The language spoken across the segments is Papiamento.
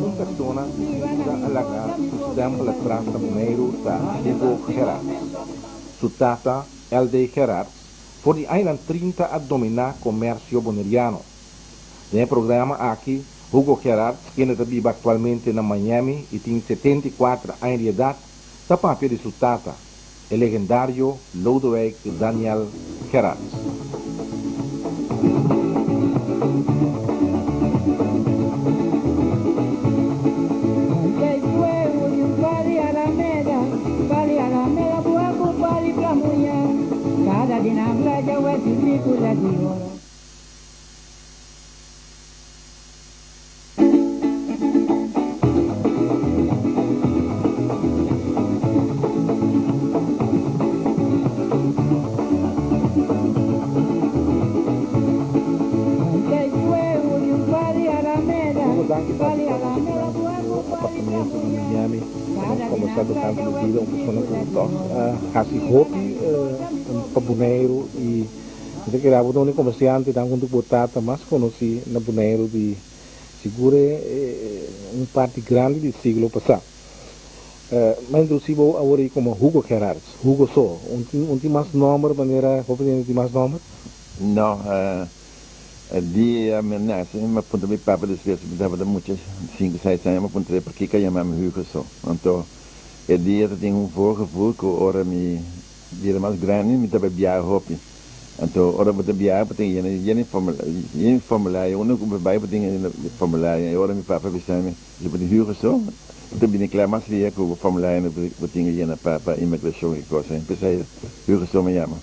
Un persona ku sin duda a laga su stèmpel atras na Boneiru ta Hugo Gerards. Su tata, LD. Gerards, for di añanan trinta a dominá komersio boneriano. Den e programa aki, Hugo Gerards, kende ta biba aktualmente na Miami i tin 74 aña di edat, ta papia di su tata, e legendario Lodewijk Daniel Gerards. Hugo danki pa aseptá nos akinan den bo apartamento na Miami pa nos kombersá tokante bo bida, un persona ku tòg a hasi hopi pa Boneiru i Mi ta kere abo ta un di komersiantenan huntu ku bo tata mas konosí na Boneiru di sigur e un parti grandi di siglo pasá. Mi a introdusí bo awor ei komo Hugo Gerards, Hugo so. Un tin un tin mas nòmber manera hopi hende tin mas nòmber? No, e dia mi a nase mi a puntra mi papa despues mi tabata mucha, sinku seis aña, mi a puntr'é pakiko a yama mi Hugo so. Anto e dia ta tin un voorgevoel ku ora mi Bira mas grandi mi ta bai biaha hopi. Anto ora bo ta biaha bo tin yena yena yena formulario. Unda ku bo bai bo tin yena formulario. E ora mi papa bisa mi, si bo tin huur so, bo ta bini kla mas lia ku bo formulario bo tin ku yena pa pa imigrashon i kos. P'esei huur so mi yama.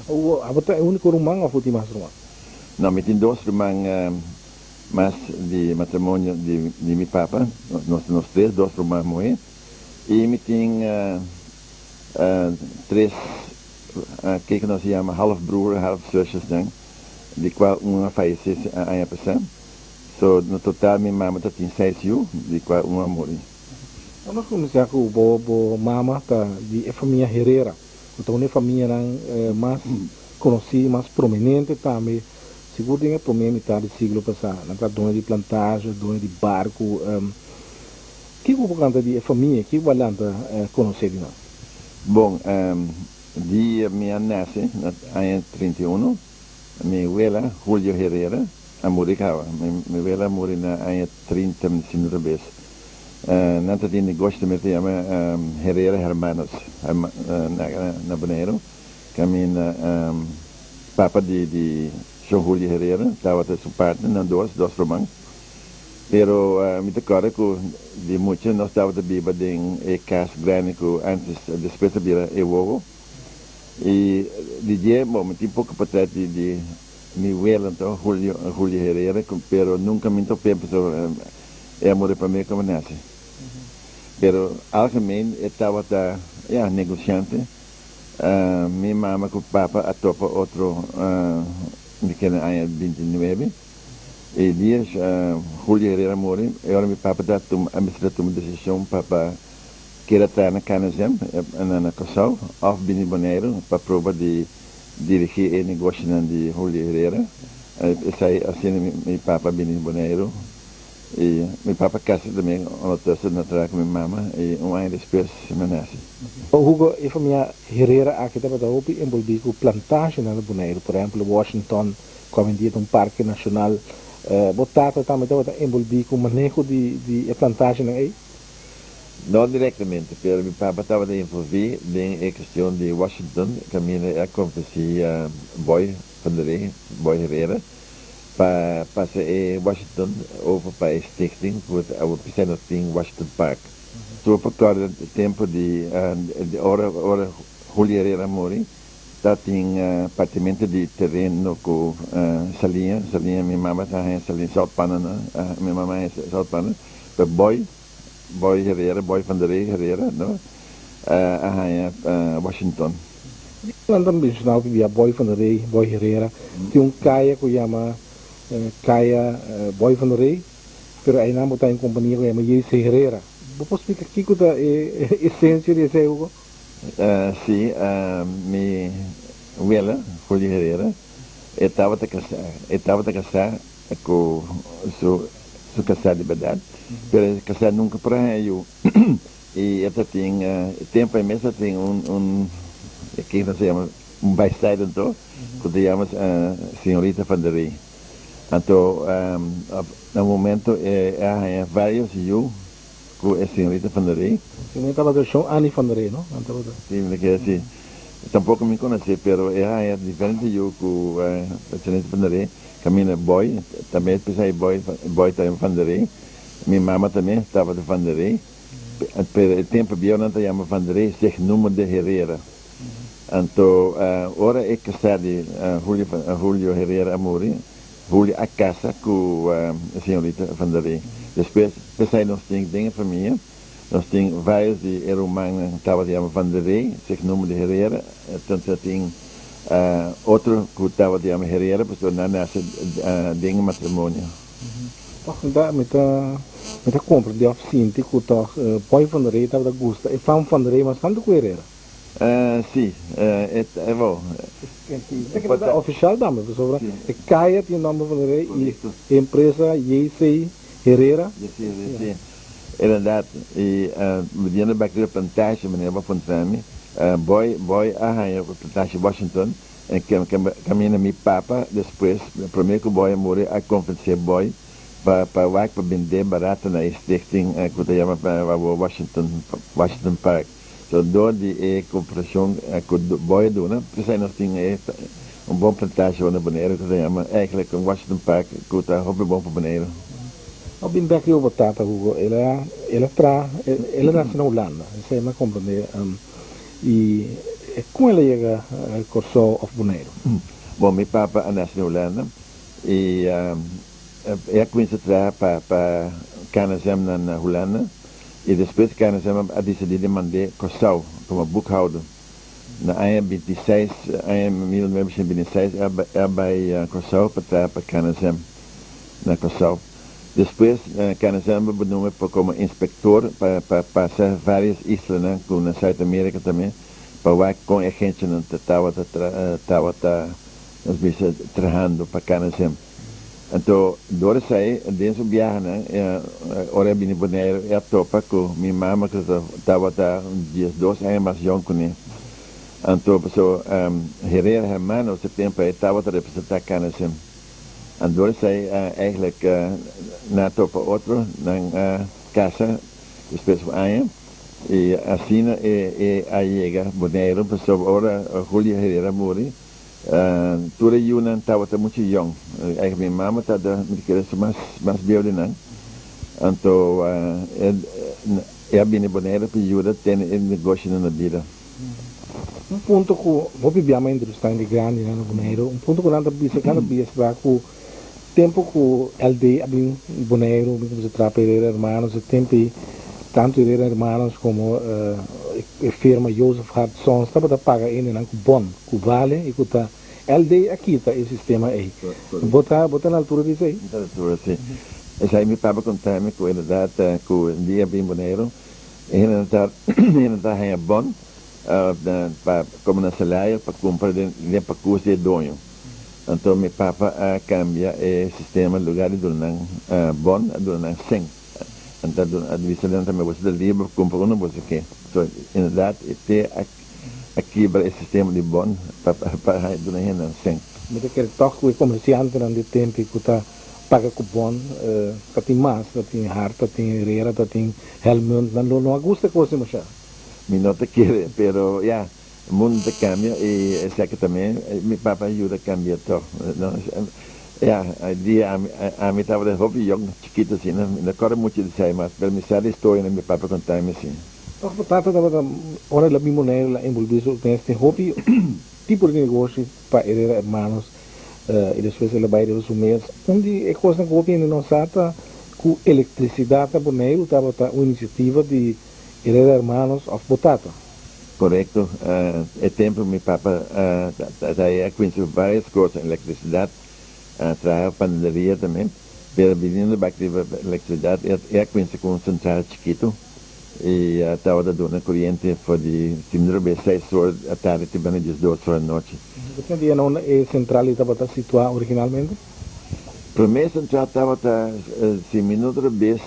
Abo ta e uniko ruman òf bo tin mas ruman? No, mi tin dos ruman mas di matrimonio di di mi papa. Nos ta nos tres, dos ruman muhé. I mi tin. Tres ke nos yama half broer half zusjesnan, di kua un a fayesé aña pasá. So na total mi mama ta tin seis yu, di kua un a muri. Nos kuminsá ku bo bo mama ta di e famia Herrera, ku ta un di e famianan mas konosí, mas prominente tambe, sigur den e promé mitad di siglo pasá. Nan ta doño di plantage, doño di barku. Kiko bo kanta di e famia? Kiko bo a lanta konosé di nan? Bon, di mi a nase na aña 31, mi wela, Julio Herrera, a muri kaba. Mi wela a muri na aña 30, mi si no ta bes. Nan ta tin negoshi tambe ta yama Herrera Hermanos na Boneiru. Kaminda papa di Shon Julio Herrera tabata su partner, nan dos, dos ruman. Pero mi ta kòrda ku di mucha nos tabata biba den e kas grandi ku ántes despues a bira e wowo. I di dje, bon, mi tin poko portret di di mi wela anto, Julio, Julio Herrera, pero nunka mi no ta pensa pasobra e a muri promé ku mi nase. Pero algemeen e tabata, ya, negosiante. Mi mama ku papa a topa otro mi kende aña 29. E dia Julio Herrera a muri, e ora mi papa ta tuma, a mester a tuma desishon pa pa keda traha na KNSM, na Kòrsou, òf bini Boneiru pa proba di dirigí e negoshinan di Julio Herrera. Esei asina mi papa a bini Boneiru. I mi papa kasa tambe ondertussen na traha ku mi mama i un aña despues mi a nase. Hugo, e famia Herrera aki tabata hopi enbolbí ku plantashinan na Boneiru, por ehèmpel Washington, Ku awendia ta un parke nashonal. Bo tata tambe tabata enbolbí ku maneho di di e plantashinan ei? No direktamente, pero mi papa tabata envolví den e kestion di Washington kaminda e a konvensí Boy van der Ree, Boy Herrera, pa pasa e Washington over pa e stichting ku awor p'esei nos tin Washington Park. Tur por kòrda tempu di ora ora Julio Herrera a muri. Ta tin partimento di tereno ku saliña, saliña mi mama ta haña saliña zoutpannen no, mi mama haña zoutpannen, pero Boy, Boy Herrera, Boy van der Ree Herrera no, a haña Washington. Nan ta menshona hopi bia Boy van der Ree, Boy Herrera, tin un kaya ku yama kaya Boy van der Ree, pero einan bo ta un kompania ku yama JC Herrera. Bo por splika kiko ta e esensia di esei, Hugo? Sí, mi wela, Julio Herrera, E tabata kasá, e tabata kasá ku su su kasá di bèrdat, pero e kasá nunka por a haña yu. I e ta tin, e tempu ei mes a tin un un ke nan sa yama un bijstijl anto ku ta yama Señorita van der Ree. Anto na un momento e a haña varios yu ku e Señorita van der Ree. Si mi tabata shon Annie van der Ree, no? Nan tabata. Si, mi ta kere si. Tampoco mi conoce, pero e haña diferente yu ku Señorita van der Ree. Caminda Boy, tambe p'esei Boy, Boy ta van der Ree. Mi mama tambe tabata van der Ree. Pero e tempo bieu nan ta yama Van der Ree zich noemende Herrera. Anto ora e casá di Julio, Julio Herrera a muri, Julio a casa cu e señorita Van der Ree. Despues, p'esei nos tin den e famia, nos tin varios di e rumannan tabata yama Van der Ree, zich noemende Herrera. Entonces tin otro cu tabata yama Herrera pasobra nan nace den e matrimonio. Tòg mi ta mi ta mi ta komprendé òf sinti ku tòg Boy van der Rey tabata gusta e fam van der Rey mas tantu ku Herrera. Sí, e ta e bo. E ta ofishal tambe pasobra e kaya tin nòmber van der Rey i e empresa JC Herrera. JC Herrera, sí. Inderdaad. I biniendo bèk riba plantasje, manera bo a puntra mi, Boy Boy a haña plantasje Washington. E kaminda mi papa despues, promé ku Boy a muri, a konvensé Boy pa pa wak pa bendé barato na e stichting ku ta yama Washington Washington Park. So dor di e koperashon ku Boy a duna, p'esei nos tin e un bon plantashe na Boneiru ku ta yama eigenlijk Washington Park ku ta hopi bon pa Boneiru. No bin bek riba bo tata Hugo, el a el a traha el a nase na Hulanda, esei mi a komprendé. I kon el a yega Kòrsou òf Boneiru? Bon, mi papa a nase na Hulanda i e a kuminsá traha pa pa KNSM na Hulanda i despues KNSM a disidí di mand'é Kòrsou komo boekhouder. Na aña 26, aña 1926 e a bai Kòrsou pa traha pa KNSM na Kòrsou. Despues KNSM a benoem'e pa komo inspektor pa pa pasa varios islanan ku na Zuid Amerika tambe pa wak kon e gentenan ta tabata tabata nos bisa trahando pa KNSM. Anto dor esei den su biahanan ora e a bini Boneiru e a topa ku mi mama ku tabata un 12 aña mas yong kuné. Anto paso Herrera Hermanos e tempu ei tabata representá KNSM. Anto esei eigenlijk nan a topa otro, nan a casa despues un aña y asina e a yega Boneiru pasobra ora Julio Herrera a muri tur e yunan tabata mucho yong, eigenlijk mi mama tabata mi ta kere su mas mas bieu di nan, anto e a bini Boneiru pa yuda tene e negoshinan na bida. Un punto ku hopi bia ma intrevistá hende grandinan na Boneiru, un punto ku nan ta bisa kada bies ta ku tempu ku LD a bin Boneiru, bin kuminsá traha pa Herrera Hermanos, e tempu ei tantu Herrera Hermanos komo e firma Joseph Hart Sons tabata paga hendenan ku bon, ku bale i ku ta LD a kita e sistema ei. Bo ta bo ta na altura di esei? Mi ta na altura, si. Esei mi papa konta mi ku inderdat ku un dia a bin Boneiru E hendenan ta hendenan ta haña bon pa komo nan salario pa kumpra den den pakus di e doño. Anto mi papa a kambia e sistema lugar di duna nan bon a duna nan sèn. Anto a duna a bisa nan tambe boso ta liber pa kumpra unda boso ke. So inderdat e te a a kibra e sistema di bon pa pa duna hendenan sèn. Mi ta kere tòg ku e komersiantenan di tempi ku ta Paga cu bon, ta tin mas, ta tin Hart, ta tin Herrera, ta tin Helmund, nan lo no a gusta e cos di masha. Mi no ta kere, pero ya, mundo ta cambia y esaki tambe mi papa a yuda cambia toch. No, ya, dia ami, ami tabata hopi yong, chikito asina, mi no corda mucho di esai mas, pero mi sa di historianan mi papa conta mi si. Toch bo tata tabata, ora el a bin Bonaire, el a envolvi su mes den hopi tipo di negoshi pa Herrera Hermanos. I despues el a bai riba su mes. Un di e kosnan ku hopi hende no sa ta ku elektrisidat na Boneiru tabata un inisiativa di Herrera Hermanos òf bo tata. Korekto. E tempu mi papa ta a kuminsá vários kos, elektrisidat, traha panaderia tambe. Pero biniendo bak riba elektrisidat e a kuminsá ku un sentral chikitu. I tabata duna koriente for di si mi no robes seis or atardi te banda diesdos or anochi. Bo tin idea na unda e sentral ei tabata situá originalmente? Promé sentral tabata, si mi no ta robes,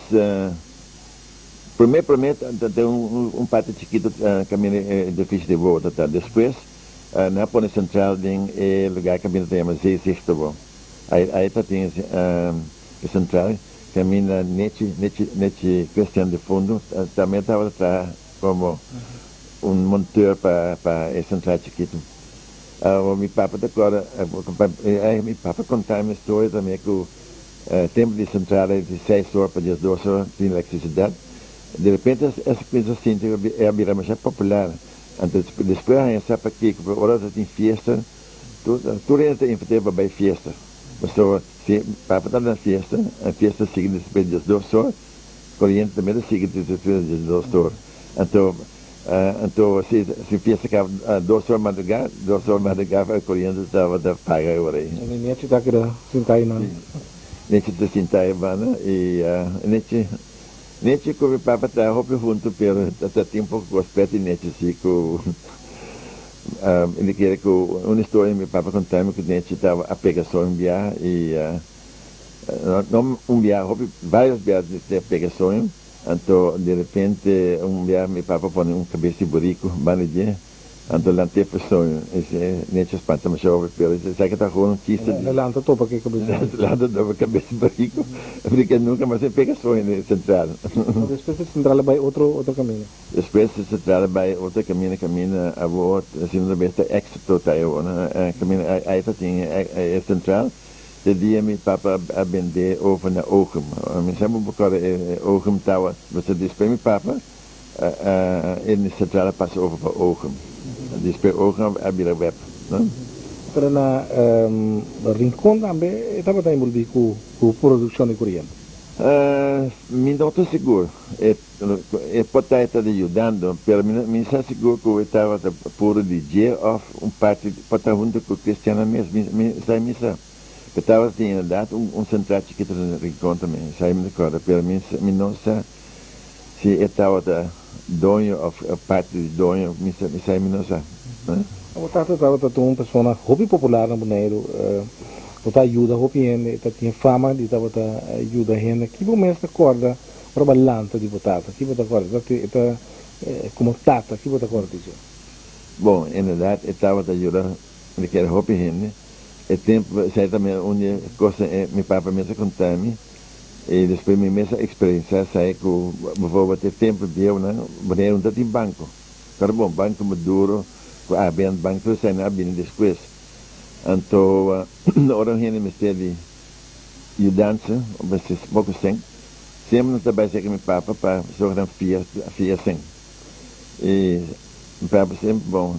promé promé ta den un parti chikitu kaminda e edifisio di wowo ta ta. Despues nan a pone sentral den e lugar kaminda ta yama Zeezicht awo. Ai ta tin e sentral. Caminda Nechi, Nechi, Nechi Christian de Fondo tambe tabata traha como un monteur pa pa e central chikito. Awor mi papa ta corda, mi papa conta mi storia tambe cu tempo di central e di seis or pa diesdos or tin electricidad, de repente es cuminsa sinti e a bira masha popular. Anto despues a haña sa pakico, pasobra ora ta tin fiesta tur tur hende ta invit'e pa bay fiesta. Pasobra Si papa ta na fiesta, e fiesta sigui despues di diesdos or, koriente tambe ta sigui despues di diesdos or. Anto, anto si si fiesta kaba dos or madrugá, dos or madrugá e koriente tabata paga e ora ei. E nechi ta keda sintá einan. Nechi ta sintá ei banda i nechi, nechi ku mi papa ta hopi huntu pero ta tin un poko kos pèt di nechi si ku Mi kere ku un historia mi papa konta mi ku Nechi taba a pega soño un biaha i no un biaha hopi varios biaha te a pega soño anto di repente un biaha mi papa pone un kabes di buriku banda di dje anto lant'é pa soño e Nechi a spanta masha hopi pero esaki ta gewoon un chiste di Lanta topa ke kabes di buriku. Lanta topa kabes di buriku porque nunka mas e pega soño den sentral. Despues di sentral a bai otro otro kaminda. Despues se trata bai otro caminda caminda awor asina ta bes ta Exito ta awor no caminda ai ta tin e central te dia mi papa a bende over na Oogum mi semper por corda e Oogum tawa pasobra despues mi papa e central a pasa over pa Oogum despues Oogum a bira web no. Pero na Rincon tambe e tabata envolvi cu produccion di coriente. Mi no ta sigur. E por ta e ta di yudando, pero mi mi sa sigur ku e tabata puru di dje òf un parti por ta huntu ku kristiannan mes, mi mi esei mi sa. Pero tabata tin inderdat un un sentral chikito na Rincon tambe, esei mi ta kòrda, pero mi mi no sa si e tabata doño òf parti di doño, mi sa esei mi no sa. Bo tata tabata un persona hopi popular na Boneiru, bo ta yuda hopi hende, e ta tin fama di tabata yuda hende. Ki bo mes ta kòrda Ora bo a lanta di bo tata, ki bo ta kòrda? E ta komo tata, ki bo ta kòrda di dje? Bon, en bèrdat e tabata yuda mi kere hopi hende. E tempu esei ta un di e kosnan e mi papa mes a konta mi i despues mi mes a eksperensiá esei ku bivorbèlt e tempu bieunan Boneiru no ta tin banko. Kòrda bon, Banko Maduro ku ABN Bank tur eseinan a bini despues. Anto ora un hende mester di yudansa, mester poko sèn, Semper nos ta bai serka mi papa pa zorg nan fia fia sen. I mi papa semper bon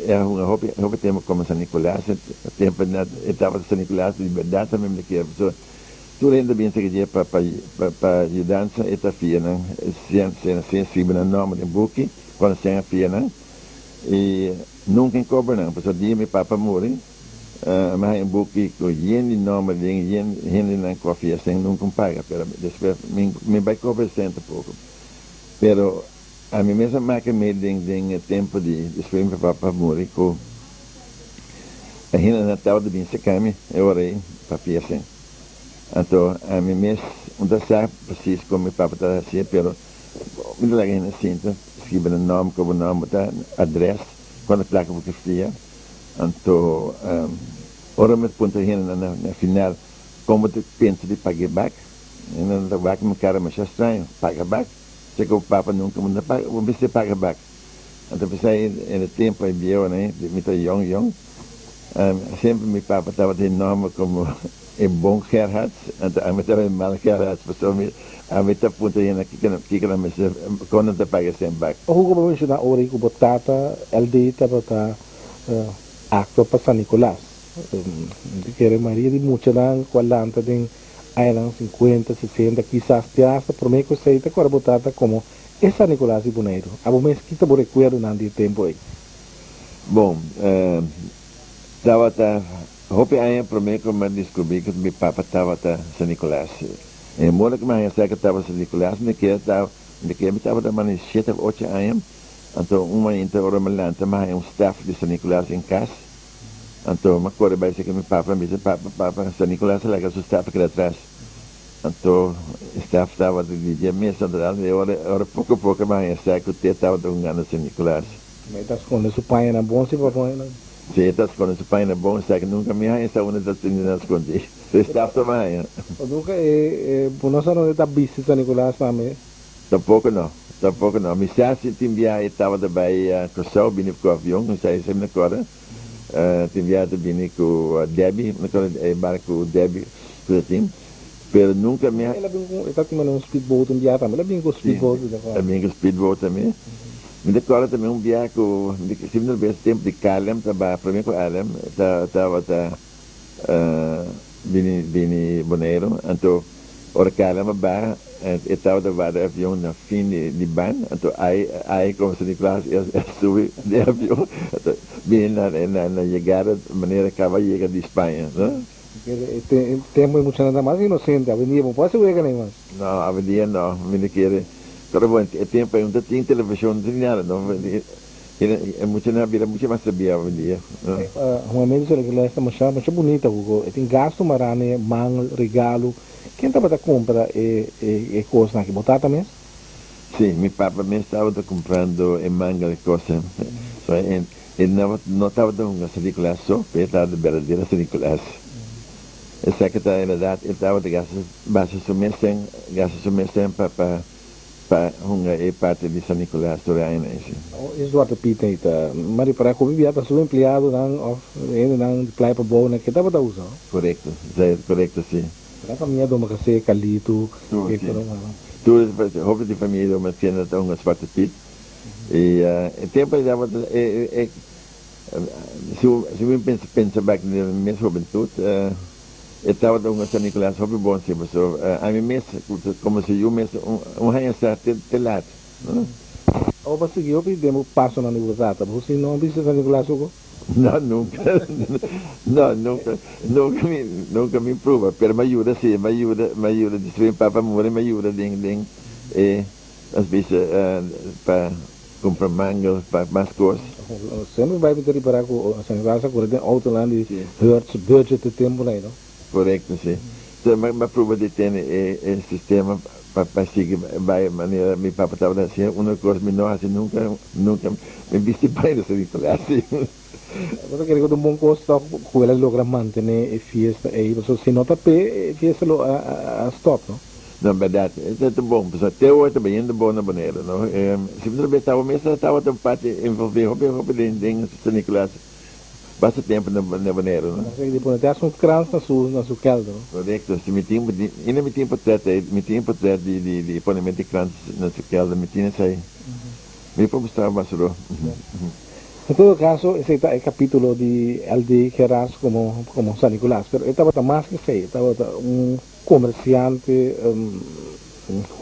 e a hunga hopi hopi tempo komo San Nicolas e tempo na e tabata San Nicolas di berdad tambe mi ta kere pasobra tur hende ta bin serka dje pa pa pa yudansa e ta fia nan sen sen sen scribi nan nomber den buki cuando sen a fia nan i nunca e cobra nan pasobra dia mi papa muri. Mi haña un buki ku yen di nòmber den yen hendenan ku a fia sen nunka un paga pero despues mi mi bai kobra e sen tampoko pero ami mes a maka mi den den e tempu di despues mi papa a muri ku e hendenan tabata bin seka mi e ora ei pa fia sen anto ami mes no ta sa presis kon mi papa ta hasié pero mi ta laga hende sinta skibi nan nòmber komo nòmber ta adrès kuantu plaka bo ke fia. Anto ora mi puntra hendenan na final kon bo ta pensa di paga e bak, hendenan ta wak mi kara masha straño, paga bak? Esei ku bo papa nunka manda paga, bo mester paga bak. Anto p'esei en e tempu ei bieu nei, mi ta yong yong, semper mi papa tabata e nòmber komo e bon Gerharts, anto ami tabata e mal Gerharts, pasobra mi ami ta puntra hendenan kiko kiko nan mester, kon nan ta paga esei bak. Hugo bo menshoná ora ei ku bo tata LD tabata Actua pa San Nicolas. Mi kere mayoria di muchanan cu a lanta den añanan cincuenta, sesenta, kisas te hasta prome cu esey ta cora bo tata como e San Nicolas di Boneiru. Abo mes kita bo recuerdonan di e tempo ey? Bon, tabata hopi aña prome cu mi a descubri cu mi papa tabata San Nicolas. E modo cu mi a haña sa cu tabata San Nicolas, mi kere ta. Mi kere mi tabata mane shete of ocho aña, anto un mainta ora mi lanta mi haña un staf di San Nicolas den kas, anto mi a kore bai seka mi papa, mi bisa, Papa, papa, San Nicolas a laga su staf keda atras. Anto e staf tabata di dje mes, anto e ora ora poko poko mi a haña sa ku te tabata hungando San Nicolas. Ma e ta skonde su pañanan bon si pa pone nan? Si, e ta skonde su pañanan bon, sa ku nunka mi haña sa unda ta tende nan skondí. Su staf ta haña. O nunka e bo no sa donde ta bisti San Nicolas tambe? Tampoco no, tampoco no. Mi sa si tin biaha e tabata bai Curaçao bini cu avion, mi sa esei mi no corda. Tin biaha ta bini cu Debbie, mi no corda e barco cu Debbie cu ta tin. Pero nunca mi a. El a bin cu, e ta tin manera un speedboat un biaha tambe, el a bin cu speedboat. Si, el a bin cu speedboat tambe. Mi ta corda tambe un biaha cu, si mi no olbida, tempo di KLM ta baha, prome cu KLM tabata. Bini bini Boneiru, anto ora KLM a baha e tabata warda e avion na fin di ban, anto ai ai como San Nicolas a subi den avion anto bini na na yegada manera caba yega di Spaña no. E tempo e muchanan ta mas inocente, awendia bo por haci wega nan mas. No, awendia no, mi no kere, pero bueno e tempo ei no ta tin television, no tin nada no. E muchanan a bira mucha mas sabí awendia. Humamento di San Nicolas ta masha masha bunita Hugo. E tin gastu mará n'e mangel, regalo. Ken tabata kumpra e e kosnan aki? Bo tata mes? Sí, mi papa mes tabata kumprando e mangel e kosnan. So e e no tabata hunga San Nicolas so, pero e tabata berdadero San Nicolas. Esaki ta en realidat e tabata gasta basa su mes ten, gasta su mes ten pa pa. Pa hunga e parti di San Nicolas tur e añanan ese. E Zwarte Piet ei ta ma ripará ku bibia ta su empleadonan òf hendenan di Playa Pabou nan ke tabata usa. Korekto, esei ta korekto si. La famia Domacassé, Kalito, Tur si. Tur hopi di famia Domacassé nan ta hunga Zwarte Piet. I e tempu ei tabata e e si mi pensa bèk den mi mes hobentut. E tabata un San Nicolas hopi bon si pasobra ami mes como si yu mes un haña sa te te laat. Abo pa sigui hopi den bo pasonan di bo tata bo si no bisa San Nicolas Hugo? No nunca no nunca nunca mi nunca mi pruba pero mi a yuda si mi a yuda mi a yuda despues mi papa muri mi a yuda den den e nos bisa pa Cumpra mangel pa mas cos. Semper bai mi ta ripara cu San Nicolas a cura den autonan di Hertz budget e temponan ey no. Corecto si. So mi a pruba di tene e sistema pa pa sigui bai manera mi papa tabata haci. Uno cos mi no haci nunca nunca mi bisti bai na San Nicolas si. Bo ta kere cu ta un bon cos toch cu el a logra mantene e fiesta ey pasobra si no ta p'e e fiesta lo a stop no. No, berdad, e ta bon, pasobra te ora ta bayendo bon na Boneiru, no? Si mi no ta tabata mes tabata un parti envolvi hopi hopi den den San Nicolas basta tempo na na Boneiru, no? Asina di pone te hasta un krans na su na su kelder, no? Korekto, si mi tin inda mi tin potret ei, mi tin potret di di di ponemento di krans na su kelder, mi tin esei. Mi por mustra bo mas ro. En todo caso, esei ta e capítulo di LD Geras como como San Nicolas, pero e tabata mas ke esei, e tabata un Komersiante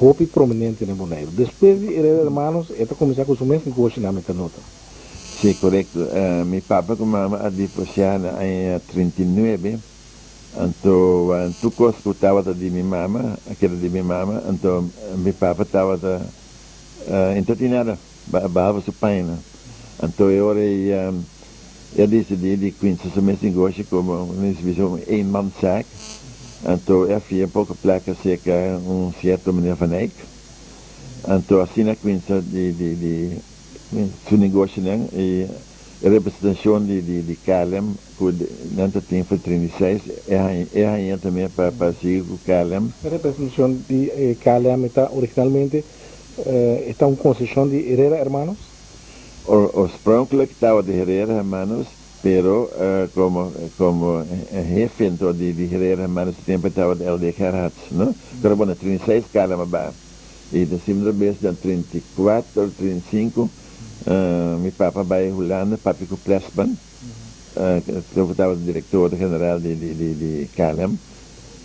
hopi prominente na Boneiru. Despues di Herrera Hermanos e ta kuminsá ku su mes negoshi na Metanota. Sí, korekto. Mi papa ku mama a divorsiá na aña 39, anto tur kos ku tabata di mi mama a keda di mi mama, anto mi papa tabata e no ta tin nada bahalve su pañanan. Anto e ora ei e a disidí di kuminsá su mes negoshi komo un eenmanszaak. Anto e a fia poko plaka serka un sierto meneer Van Eyck. Anto asina a kuminsá di di di su negoshinan i e representashon di di di KLM ku nan ta tin for 36 e haña e haña tambe pa pa sigui ku KLM. E representashon di KLM ta originalmente e ta un konseshon di Herrera Hermanos? Oorspronkelijk tabata Herrera Hermanos, pero como como hefe anto di di Herrera Hermanos e tempo tabata LD Gerharts, no? Pero bueno, 36 KLM a baha. Y ta siempre bes den 34, 35 mi papa bay Hulanda papia cu Plesman, cu tabata director general di di di di KLM,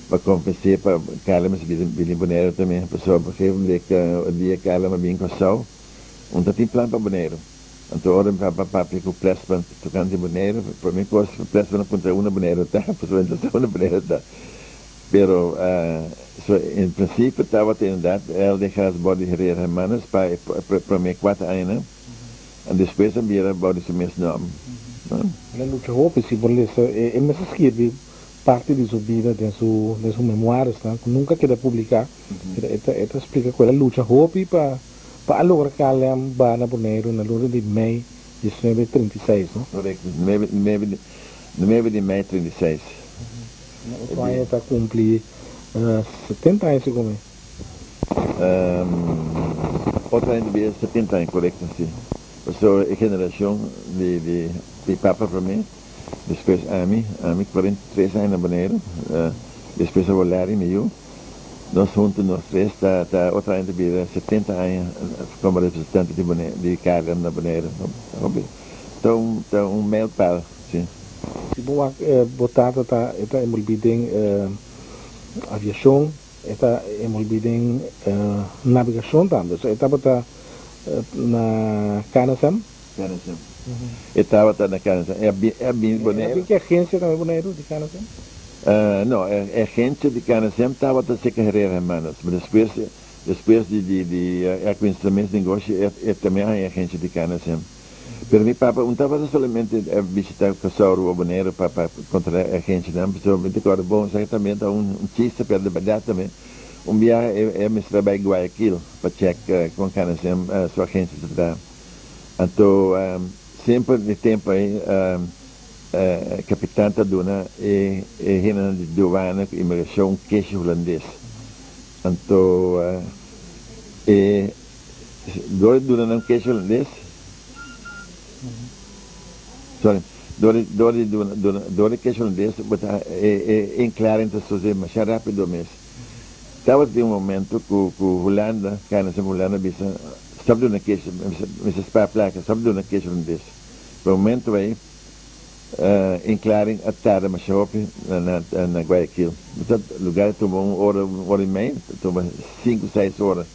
pa convence pa KLM si bini Bonaire tambe, pasobra op een gegeven moment un dia KLM a bin Curaçao, Un ta tin plan pa Boneiru. Anto ora mi papa papia ku Plesman tokante Boneiru, prome kos ku Plesman a puntra unda Boneiru ta, pasobra e no sa unda Boneiru ta. Pero so en prinsipio tabata inderdaad LD Gerards bou di Herrera Hermanos pa e prome kuater añanan en despues a bira bou di su mes nòm. El a lucha hopi, si bo lesa e mes a skirbi parti di su bida den su den su memoiresnan ku nunka a keda publiká, pero e ta e ta splika ku el a lucha hopi pa pa a logra KLM ba na Boneiru na luna di mei 1936, no? Korekto, nuebe nuebe nuebe di mei 36. Na otro aña ta cumpli 70 aña segun mi. Otro aña ta bira 70 aña, corecto si. Pasobra e generacion di di mi papa prome, despues ami, ami 43 aña na Boneiru, despues awor Larry mi yu, nos hunto nos tres ta ta otro aña ta bira 70 aña como representante di Boneiru di KLM na Boneiru. Hopi ta un ta un mijlpaal si. Si bo wak bo tata ta e ta enbolbí den aviashon, e ta enbolbí den nabegashon tambe. So e tabata na KNSM? KNSM. E tabata na KNSM. E a bin e a bin Boneiru. E a bin ki agensia tambe Boneiru di KNSM? No, e agensia di KNSM tabata serka Herrera Hermanos. Ma despues despues di di di e a kuminsá mes negoshi e e tambe a haña agensia di KNSM. Pero mi papa un tabata solamente a bishita Kòrsou o Boneiru pa pa kontrolá e agensianan, pasobra mi ta kòrda bon esaki tambe ta un chiste pero di bèrdat tambe. Un biaha e mester a bai Guayaquil pa chèk kon KNSM su agensia ta traha. Anto semper di tempu ei kapitan ta duna e hendenan di duana ku imigrashon un keshi hulandes. Anto e Dor di duna nan kesh hulandes, sorry, dor di dor di duna duna dor di kesh hulandes bo ta e e inklaring ta sosede masha rapido mes. Tabata tin un momento ku ku Hulanda, KNSM Hulanda bisa stop duna kesh, mester spaar plaka, stop duna kesh hulandes. Pa e momento ei inklaring a tarda masha hopi na na na Guayaquil. Bo sa lugar di tuma un ora, un ora i mei, ta tuma sinku seis ora.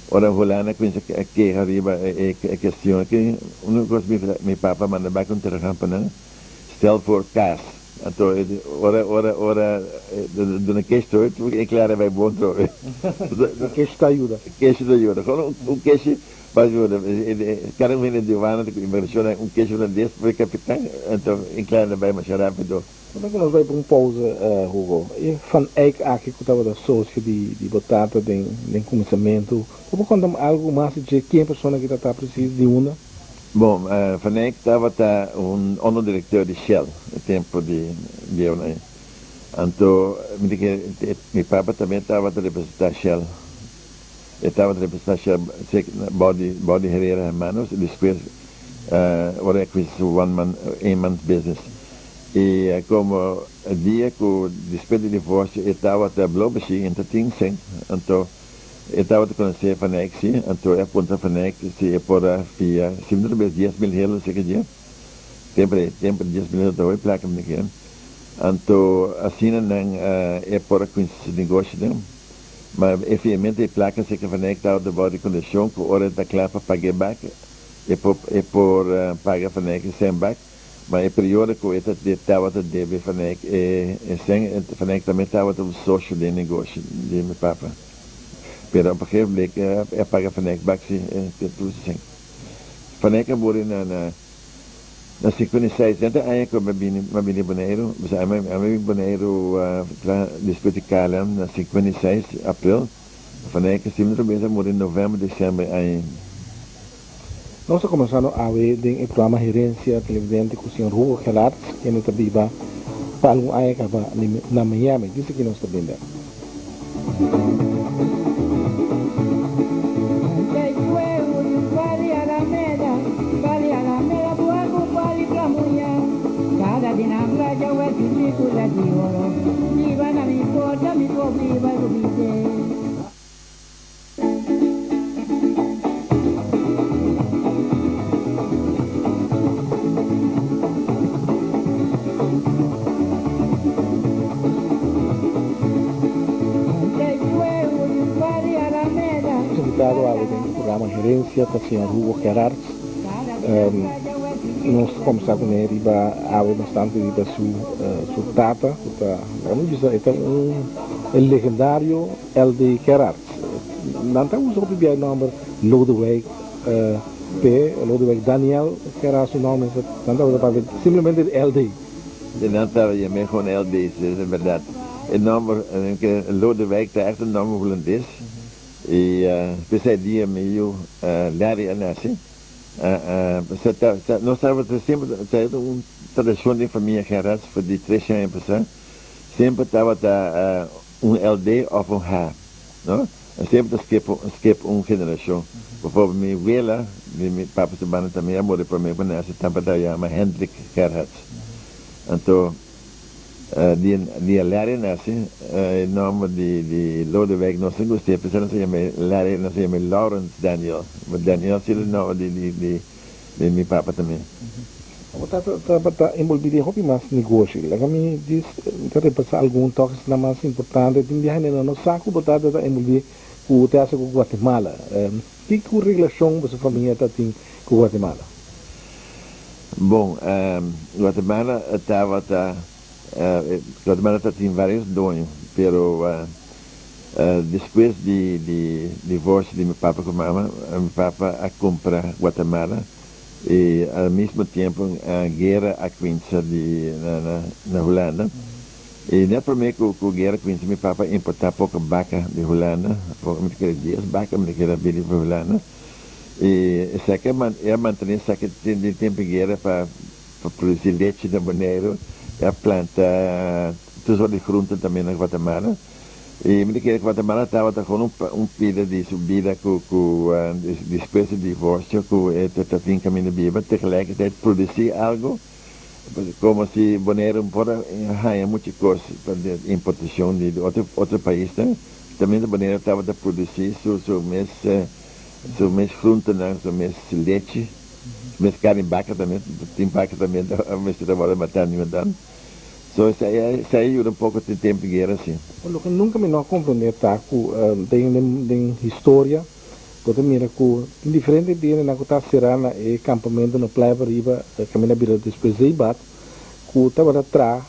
Ora Hulanda cuminsa keha riba e kestion aki, un cos mi papa manda bak un telegram pa nan, stel voor kaas. Anto ora ora ora duna kesh trobe, tur e clara bay bon trobe. Kesh ta yuda. Kesh ta yuda. Gewoon un keshi pa yuda. Cada un hende di Hulanda cu inmigracion un keshi hulandes por e capitan, anto e clara bay masha rapido. Prome ku nos bai pa un pousa, Hugo, e Van Eyck aki ku tabata sosio di di bo tata den den kuminsamentu, bo por konta mi algu mas di dje? Ken persona ki ta ta presis? Di unda? Bon, Van Eyck tabata un onderdirecteur di Shell e tempu di bieunan ei. Anto mi ta kere mi papa tambe tabata representá Shell. E tabata representá Shell bou di bou di Herrera Hermanos i despues ora e kuminsa su one man een mans business. I komo dia ku despues di divorsio e tabata blow bashí en ta tin sèn, anto e tabata konosé Van Eyck sí, anto e a puntra Van Eyck si e por a fia si mi no ta bes 10,000 helo seka dje, tempu ei tempu 10,000 helo ta hopi plaka mi ta kere, anto asina nan e por a kuminsá su negoshonan, ma e fiamentu e plaka seka Van Eyck tabata bou di kondishon ku ora e ta kla pa pag'é bak e por e por paga Van Eyck e sèn bak. Ma e periodo ku e ta tabata debe Van Eyck e sèn, Van Eyck tambe tabata un sosio den negoshi di mi papa. Pero op een gegeven ogenblik e a paga Van Eyck bak si tur su sèn. Van Eyck a muri na na na 56, nèt e aña ku mi bini mi a bini Boneiru, pasobra ami a bini Boneiru despues di KLM na 56 april, Van Eyck si mi no ta bisa a muri novèmber, desèmber e aña. Nos ta comenzando awe den e programa Herencia Televidente cu señor Hugo Gerards, kende ta biba pa algun aña caba na Miami. Dice ki nos ta bende. Nos invitado awe den e programa Herencia ta señor Hugo Gerards. Nos ta kombersá kuné riba awe bastante riba su su tata ku ta laga mi bisa e ta un e legendario LD Gerards. Nan ta usa hopi bia e nòmber Lodewijk p'e, Lodewijk Daniel Gerards su nòmber nan ta usa papia simplemente LD. Sí, nan ta yam'é gewoon LD, sí, es bèrdat. E nòmber Lodewijk ta ègt un nòmber hulandes i p'esei dia mi yu Larry a nase. Nos tabata semper, ta e un tradicion den famia Gerards for di tres aña pasa, semper tabata un LD of un H, no? Semper ta skip, skip un generacion. Bijvoorbeeld mi wela, di mi papa su banda tambe a muri prome cu nace, tabata yama Hendrik Gerards. Anto. Di e Larry naci, e nomber di Lodewijk nos a gust'é, p'esei nos a yam'é Larry, nos a yam'é Lawrence Daniel, but Daniel si e nomber di mi papa tambe. Bo tata tabata enbolbí den hopi mas negoshi. Laga mi dis, mi ta repasá algun tòg esnan mas importante. Tin biaha nan no sa ku bo tata ta enbolbí ku te hasi ku Guatemala. Kiko relashon boso famia ta tin ku Guatemala? Bon, Guatemala tabata, Guatemala ta tin varios doño, pero despues di di divorcio di mi papa cu mama, mi papa a cumpra Guatemala y al mismo tiempo guera a cuinsa di na na Hulanda y net prome cu cu guera cuinsa mi papa a importa poco baca di Hulanda, mi ta kere dies baca mi ta kere a bini for Hulanda. I esaki a e a mantené esaki den tempu di guera pa pa produsí lechi na Boneiru. E a planta tur sort di grunten tambe na Guatemala. I mi ta kere Guatemala tabata gewoon un un pida di su bida ku ku despues di divorsio ku e ta tin kaminda biba tegelijkertijd produsí algu komo si Boneiru por a haña muchu kos pa di importashon di otro otro paisnan. Tambe Boneiru tabata produsí su su mes Su mes gruntenan, su mes lechi, su mes carni baca tambe, tin baca tambe ta mester ta worde mata nu en dan. So esei a esei a yuda un poco den tempo di guera si. Loke nunca mi no a comprende ta cu den den historia bo ta mira cu tin diferente dienenan cu ta cera na e campamento na Playa Pariba caminda bira despues Zeebat cu tabata tra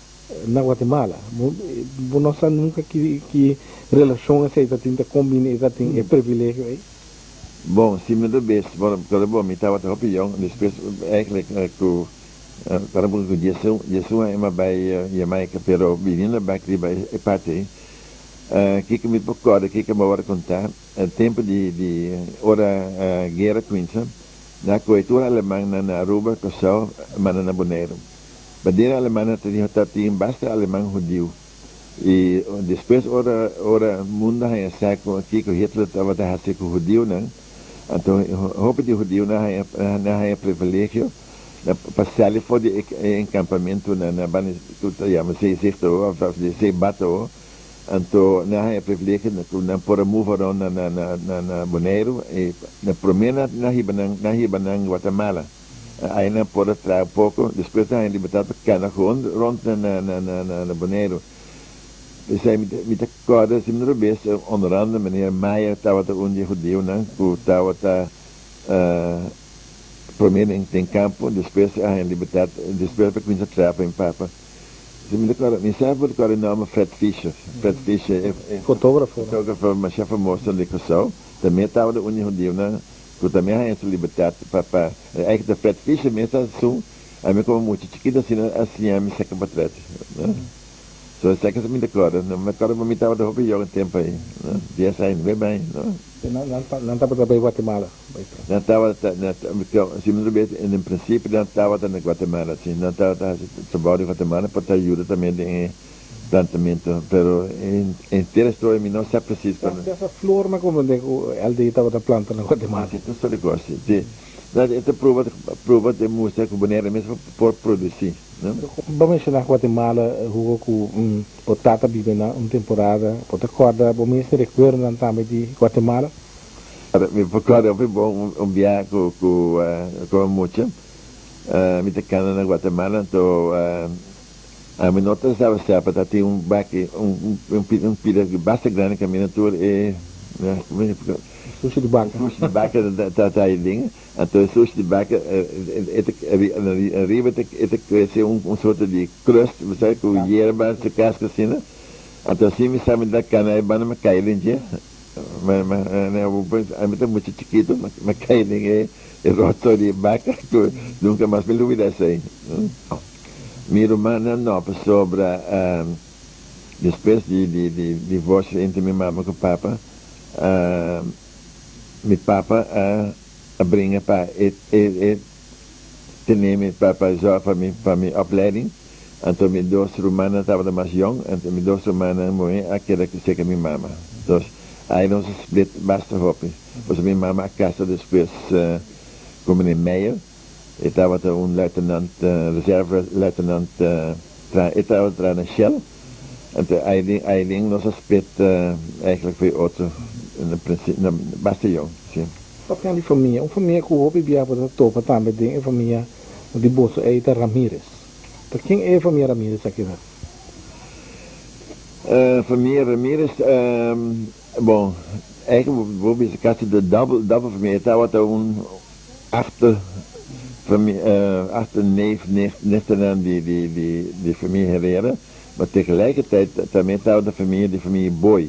Na Guatemala. Bo no sa nunca ki ki relacion esey ta tin ta combina y ta tin e privilegio ey? Bon, si mi ta bes, bon, pero bon, mi tabata hopi yong, despues eigenlijk cu tabata un poco cu diesun, diesun aña mi a bay Jamaica, pero biniendo bek riba e parti ey, kiko mi por corda, kiko mi a worde conta, e tempo di di ora guera cuminsa, nan a coge tur alemannan na Aruba, Curaçao, manda na Boneiru. Bandera alemana ta dijo ta tin basta aleman hudiu y despues ora ora mundo haña sa cu kico Hitler tabata haci cu hudiunan anto hopi di hudiunan haña nan haña privilegio pa sali for di e encampamento na na banda cu ta yama Zeezicht awo of di Zeebad awo anto nan haña privilegio cu nan por a move around na na na na Boneiru y na prome nan hiba nan nan hiba nan Guatemala. Ai nan por a traha poko, despues nan haña libertat pa kana gewoon rond na Boneiru. P'esei mi ta kòrda si mi no robes, onder andere meneer Meijer tabata un di e hudiunan ku tabata promé den kampo, despues a haña libertat, despues a kuminsá traha pa mi papa. Si mi ta kòrda, mi sa por kòrda e nòmber Fred Fischer, Fred Fischer e Fotógrafo. Fotógrafo masha famoso di Kòrsou, tambe tabata un di e hudiunan. Cu ta mi a haña su libertad pa pa eigenlijk ta Fred Fischer mes a su ami como mucha chikito asina a siña mi saca portret no so esaki si mi ta acorda no mi acorda cu mi tabata hopi yong e tempo ey no dies aña nuebe aña no. Nan tabata bay Guatemala bay tra. Nan tabata si mi no ta bes en principio nan tabata na Guatemala si nan tabata haci trabao di Guatemala pa ta yuda tambe den e Plantamento, pero henter historia mi no sa precies cuando. Esa flor mi a comprende cu LD tabata planta na Guatemala. Si, tur soort di cos, si. Si. No, e ta proba, proba te mustra cu Bonaire mes por produci, no? Bo menciona Guatemala, Hugo, cu bo tata biba na un temporada. Bo ta corda bo mes recuerdonan tambe di Guatemala? Mi por corda hopi bon un biaha cu, cu, cu mucha mi ta cana na Guatemala, anto Ami no ta saba sa pa ta tin un baki, un un un pida basta grandi caminda tur e Sushi di baka. Sushi di baka ta ta e ding. Anto e sushi di baka e ta ariba e ta crece un sorto di crust, bo sa, cu yerba su casca asina. Anto asina mi sa mi ta cana e banda mi cay den dje. Ami ta mucha chikito mi cay den e rotzooi di e baka cu nunca mas mi lubida esey. Mi rumannan no pasobra despues di divorcio entre mi mama cu papa mi papa a bringa pa e tene mi pa zorg pa mi pa mi opleiding anto mi dos rumannan tabata mas yong anto mi dos rumannan muhe a keda serka mi mama dus ai nos a split basta hopi pasobra mi mama a kasa despues ku meneer Meijer. E tabata un luitenant, reserve luitenant, e tabata traha na Shell. Anto Aileen nos a split eigenlijk for e otro na principio, na basta yong, si. Papia di famia, un famia ku hopi bia bo ta topa tambe den e famia di boso ei ta Ramirez. Ta ken e famia Ramirez aki ta? Famia Ramirez, bon, eigenlijk bo bisa kasi de double, double famia. E tabata un Achter achter neef, nicht, nichtenan di di di di familia Herrera, maar tegelijkertijd tambe tabata familia di familia Boy,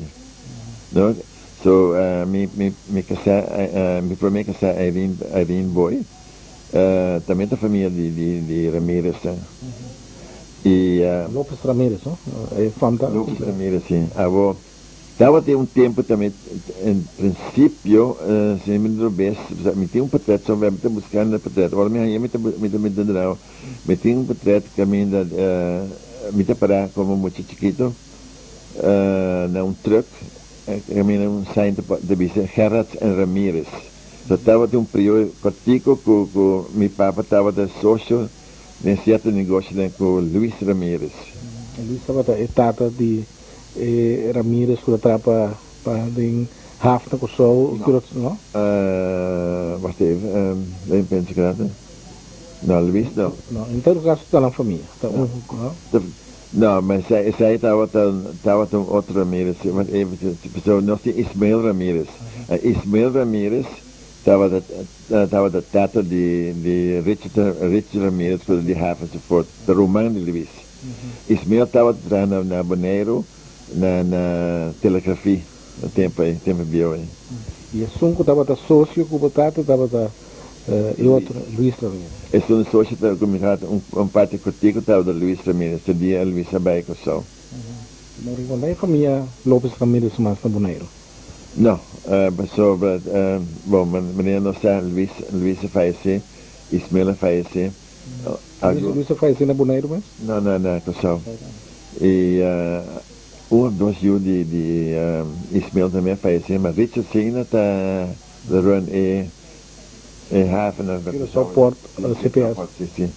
no? So mi mi mi casá mi prome casá Irene Irene Boy tambe ta familia di di di Ramirez y Lopez Ramirez, no? E fam ta. Lopez Ramirez, si. Abo. Tabatin un tempu tambe, en principio, si mi no bes, mi tin un portret somewhere, mi ta buscando e portret, ora mi haña mi ta mi ta mi ta drao, mi tin un portret caminda mi ta para como mucha chikito na un truck caminda un sign ta bisa Gerards en Ramirez. So tabatin un periodo cortico cu cu mi papa tabata socio den cierto negocionan cu Luis Ramirez. Luis tabata e tata di E Ramirez ku ta traha pa pa den haf na Kòrsou No. No? Wacht even, den pensa krata. No, Luis no. No, en todo kaso ta nan famia. Ta un, no? No, ma esei esei tabata tabata un otro Ramirez. Wacht even, pasobra nos tin Ismael Ramirez. Ismael Ramirez tabata tabata tata di di Richard Richard Ramirez ku ta di haf enzovoort. Ta ruman di Luis. Ismael tabata traha na na Boneiru na na telegrafie na tempo ei, tempo bieu ei. I esun ku tabata sosio ku bo tata tabata e otro, Luis Ramirez. Esun sosio ta ku mi tata un un parti kortiku tabata Luis Ramirez, te dia Luis a bai Kòrsou. No rikonta e famia Lopez Ramirez mas na Boneiru? No, pasobra bon manera nos sa Luis Luis a fayesé, Ismael a fayesé. Algu. Luis a fayesé na Boneiru mes? No, na na Kòrsou. I un of dos yu di di Ismael tambe a fayesé, ma Richard Sena ta run e e haven na Curaçao Port, CPS. Si, si.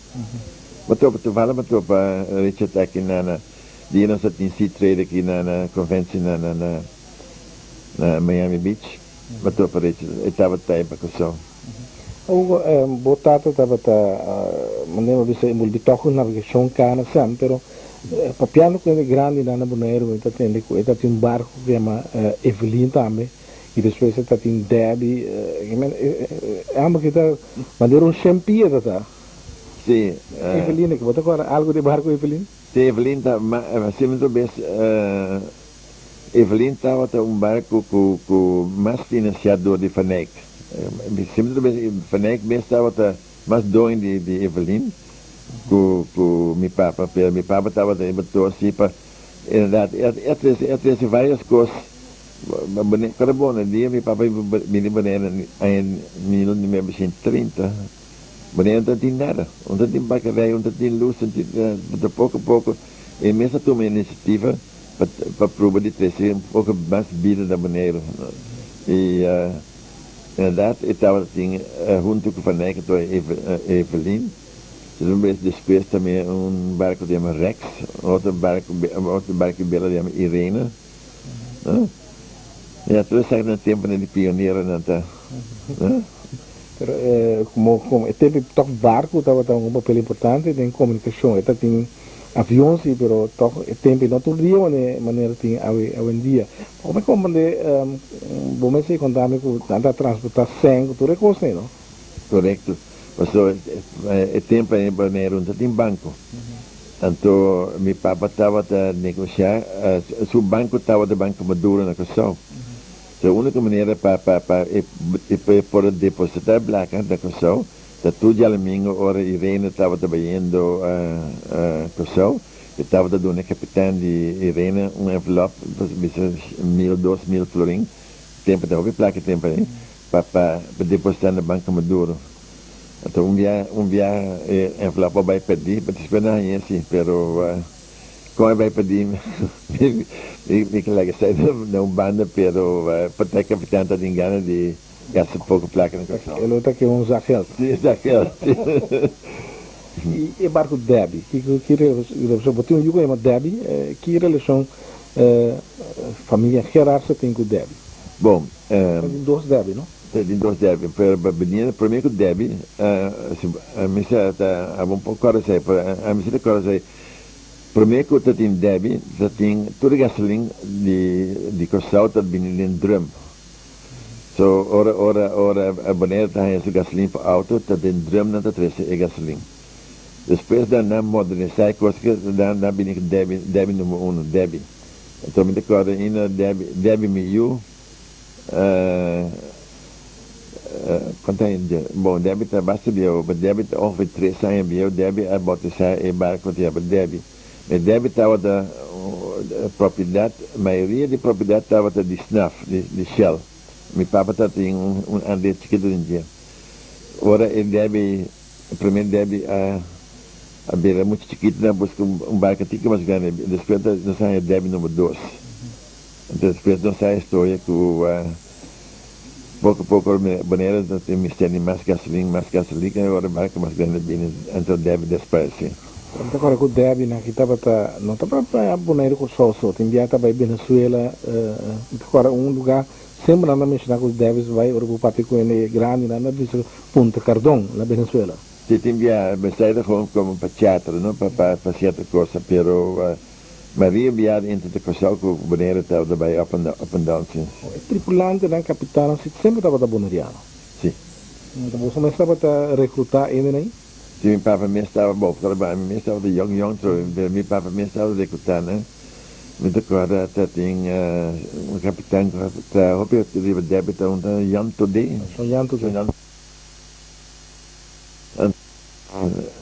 Bo topa, toevallig bo topa Richard aki na na dia nos a tin Sea Trade aki na na conventie na na na na Miami Beach. Bo topa Richard, e tabata ei pa Kòrsou. Hugo, bo tata tabata, manera bo bisa, enbolbí tòg ku navegashon kana sèn, pero papiando ku hende grandinan na Boneiru mi ta tende ku e tatin un barku ku yama Evelyn tambe i despues e tatin Debbie, ambos ki ta manera un shen pia ta ta. Sí. Evelyn, bo ta kòrda algu di e barku Evelyn? Sí, Evelyn ta, asina mi bes Evelyn tabata un barco cu cu mas financia door di Van Eyck. Siempre ta bisa Van Eyck mes tabata mas doño di di Evelyn cu cu mi papa, pero mi papa tabata riba tur así pa inderdaad e a trece e a trece varios cos Ora bon e dia mi papa bini Bonaire aña 1930 Bonaire no ta tin nada, no ta tin bakerij, no ta tin luz, no tin ta poco poco e mes a tuma iniciativa pa prueba di trece un poco mas bida na Boneiru. Y inderdaad e tabata tin hunto cu Van Eyck anto Evelyn. Un bes despues tambe un barco di yama Rex, otro barco otro barco bela di yama Irene. Ya tur esaki na temponan di pioneronan ta. Pero como como e tempo tok barco tabata un papel importante den comunicacion. E ta tin. Avion si, pero tòg e tempu ei no tur dia manera tin awe awendia. Bo me komprendé, bo mester konta mi ku nan ta transportá sèn ku tur e kosnan ei, no? Korekto. Pasobra e tempu ei Boneiru no ta tin banko. Anto mi papa tabata negosiá, su banko tabata Banko Maduro na Kòrsou. So e úniko manera pa pa pa e e por a depositá e plaka na Kòrsou ta tur djalumingu ora Irene tabata bayendo Kòrsou, e tabata duna e kapitan di Irene un envelòp, bisa mil, 2000 florin, tempu ta hopi plaka e tempu ei, pa pa depositá na Banco Maduro. Anto un bia un bia e envelòp a bai pèrdí, pa despues nan hañ'é sí, pero kon e bai pèrdí mi mi ke laga esei na un banda, pero por ta e kapitan ta tin gana di gasta poko plaka na Kòrsou. E lo ta ke un zakgeld. Sí, zakgeld, sí. I e barku Debbie, ki ki relashon, bo tin un yu ku yama Debbie, ki relashon familia Gerardse tin ku Debbie? Bon, Ta tin dos Debbie, no? Ta tin dos Debbie, pero pa bini prome ku Debbie, si mi sa ta abo un poko kòrda esei, pero ami si ta kòrda esei, prome ku ta tin Debbie, ta tin tur e gasolin di di Kòrsou ta bini den drum. So ora ora ora Bonaire ta haña su gasolin pa auto ta den drum nan ta trese e gasolin. Despues nan nan modernisá e kos ke nan nan bini ku Debbie Debbie number uno Debbie. Anto mi ta kòrda ainda Debbie Debbie mi yu kuantu aña dje bon Debbie ta basta bieu pero Debbie ta ongeveer tres aña bieu Debbie a bautisá e barko ta yama Debbie. E debe tabata propiedad, mayoria di propiedad tabata di Snaf, di Shell. Mi papa tabatin un aandeel chikito den dje. Ora e debe, e prome debe a a bira mucho chikito, nan a buska un barca tiki mas grandi. Despues nos a haña debe number dos. Anto despues nos sa e historia cu poco poco Bonaire ta tin mester di mas gasolin, mas gasolin, y ora barco mas grandi bini anto debe desparece. Mi ta corda cu Debbie nan aki tabata, no tabata pa Bonaire Curaçao so, tin bia ta bay Venezuela, mi ta corda un lugar semper nan ta menciona cu Debbie sa bay ora cu papia cu hende grandi nan ta bisa Punta Cardon na Venezuela. Si tin bia mester ta gewoon como pa charter no pa pa cierto cosa pero Maria bia inter ta Curaçao cu Bonaire tabata bay up and up and down si. E tripulantenan capitannan si semper tabata Boneriano? Si. Anto boso mes tabata recruta hendenan ayi? Si mi papa mes tabata bon trabaha, mi mes tabata yong yong trobe, pero mi papa mes tabata recruta nan. Mi ta corda ta tin un capitan cu ta hopi riba debit ta un ta Jan Todé. Son Jan Todé.